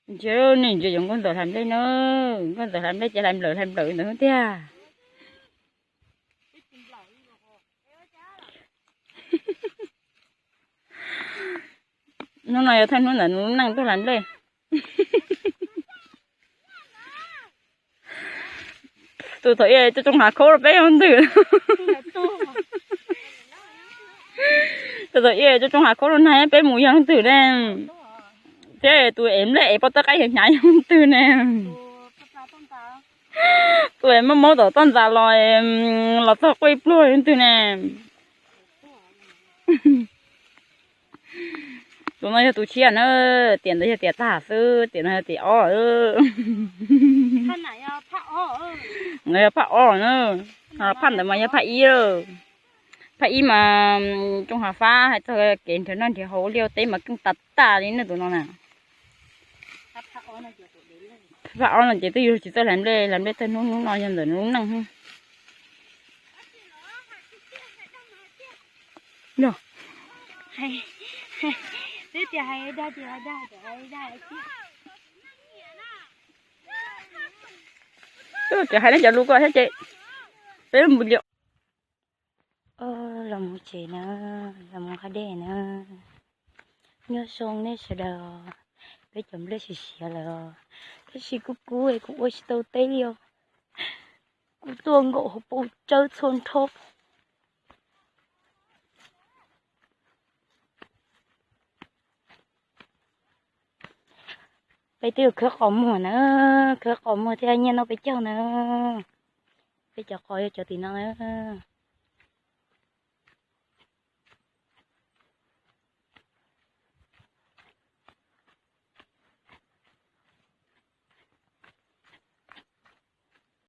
Ntsia, nej ntsia cov nkauj ntxawm hlais nplej na, nkauj ntxawm hlais nplej ces hlais nplawm hlais nplawm ntawd tiag. Hnub no yog thawj hnub ntawm nws lub neej tuaj hlais nplej. Tus thaum ub coj tsoo hav khaub rau peb yog leej twg? Tus thaum ub coj tsoo hav khaub rau nag peb mus yog leej twg ne? Thiab tus ev nplej ev pob tawb qaib hnyav hnyav yog leej twg ne? Tus es muab maub tom toj ntxas los, los txog quaj ib pliag yog leej twg ne? Tus no yog tus tshiab na, tiam ntawd yog tiam tag xwb, tiam no yog tiam ob. No yog phaj ob na, phaj ntawd mas yog phaj ib. Phaj ib mas Tsooj Hav Fab hais txog kev nrhiav noj nrhiav haus ua liaj ua teb mas keej tas tas li na tus no na. Phaj ob no ces twb yog tsis txawj hlais nplej, hlais nplej tag hnub, hnub no yog ntawm nws lub neej. Twb tias hais dag ces hais dag, dag. Twb tias hais nej cov lus ko thiab ces peb mus li. Los mus tsev na, los mus nqa dej na. Nyob zoo nej sawv daws, peb cov nplej siav siav lawm os, tab sis kuv kuv es kuv ua tsis tau teb li os. Kuv tuaj nkaum hauv paus tsawb txhua nrho. Peb twb khawb qos muag na, khawb qos muag thiaj nyiaj noj peb caug na. Peb cov qos yog cov tim no na.